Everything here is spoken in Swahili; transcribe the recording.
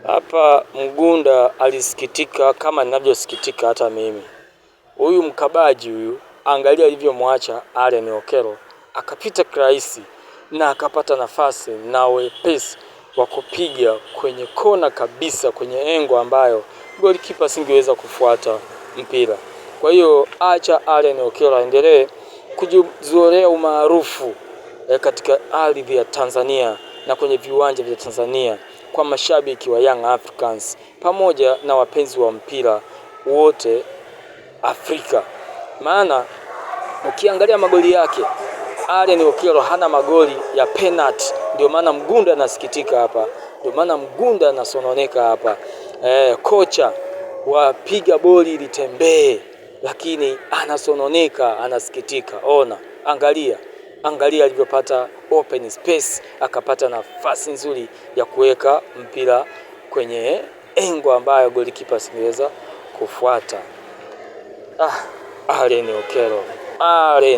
Hapa Mgunda alisikitika kama ninavyosikitika hata mimi. Huyu mkabaji huyu, angalia alivyomwacha Allen Okello akapita kirahisi na akapata nafasi na wepesi wa kupiga kwenye kona kabisa, kwenye engo ambayo golikipa asingeweza kufuata mpira. Kwa hiyo acha Allen Okello aendelee kujizoelea umaarufu katika ardhi ya Tanzania na kwenye viwanja vya Tanzania kwa mashabiki wa Young Africans pamoja na wapenzi wa mpira wote Afrika. Maana ukiangalia magoli yake Allen Okello hana magoli ya penalty, ndio maana Mgunda anasikitika hapa, ndio maana Mgunda anasononeka hapa. Kocha wapiga boli litembee, lakini anasononeka, anasikitika. Ona, angalia, angalia alivyopata open space, akapata nafasi nzuri ya kuweka mpira kwenye engo ambayo golikipa asingeweza kufuata. Ah, Allen Okello, Allen.